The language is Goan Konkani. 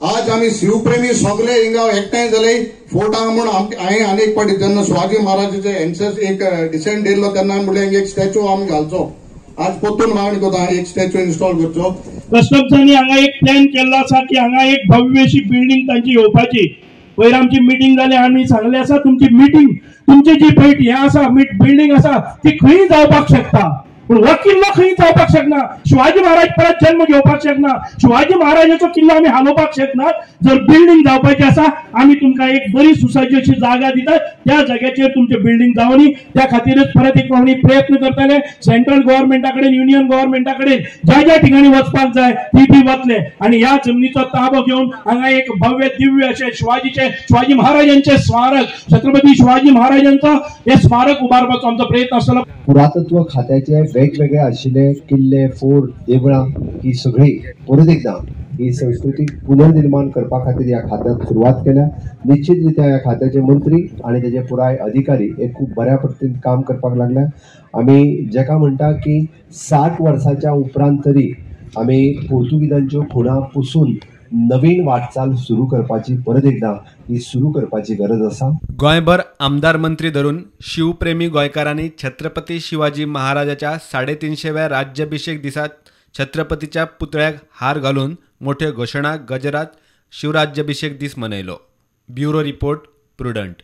आज आमी शिवप्रेमी सगळे हिंगा एकठांय जाले फोर्टांक म्हूण. हांवें अनेक फावटी जेन्ना शिवाजी महाराजाचे एन्सेस एक डिसेंट येयल्लो तेन्ना म्हणलें एक स्टॅच्यू आमी घालचो. आज परतून मागणी करता एक स्टॅच्यू इन्स्टॉल करचो. कस्टम्सांनी हांगा एक प्लॅन केल्लो आसा की हांगा एक भव्य अशी बिल्डींग तांची येवपाची. पयर आमची मिटींग जाली, आमी सांगले आसा तुमची मिटींग, तुमची जी भेट हें आसा बिल्डींग आसा ती खंय जावपाक शकता, पूण हो किल्लो खंय जावपाक शकना. शिवाजी महाराज परत जन्म घेवपाक शकना, शिवाजी महाराजाचो किल्लो आमी हालोवपाक शकना. जर बिल्डींग जावपाची आसा आमी तुमकां एक बरी सुसज्ज अशी जागा दितात, त्या जाग्याचेर तुमचें बिल्डींग जावनी. त्या खातीरच परत एक फावटी प्रयत्न करतले. सेंट्रल गव्हर्मेंटा कडेन, युनियन गव्हर्मेंटा कडेन ज्या ज्या ठिकाणी वचपाक जाय ती ती वतले आनी ह्या जमनीचो ताबो घेवन हांगा एक भव्य दिव्य अशें शिवाजी महाराजांचे स्मारक, छत्रपती शिवाजी महाराजांचो हे स्मारक उबारपाचो आमचो प्रयत्न आसतलो. पुरातत्व खात्याचे वेगवेगळे आशिल्ले किल्ले, फोर्ट, देवळां ही सगळी परत एकदा ही संस्कृती पुनर्निर्माण करपा खातीर ह्या खात्यात सुरवात केल्या. निश्चित रित्या ह्या खात्याचे मंत्री आनी तेजे पुराय अधिकारी हे खूब बऱ्या पद्दतीन काम करपाक लागल्या. आमी जेका म्हणटा की 60 वर्साच्या उपरांत तरी आमी पोर्तुगीजांच्यो खुणा पुसून नवीन वाटचाल सुरू करपाची परत एकदा ही सुरू करपाची गरज आसा. गोंयभर आमदार मंत्री धरून शिवप्रेमी गोंयकारांनी छत्रपती शिवाजी महाराजाच्या 350व्या राज्याभिषेक दिसा छत्रपतीच्या पुतळ्याक हार घालून मोठ्यो घोशणा गजरात शिवराज्याभिषेक दीस मनयलो. Bureau report, Prudent.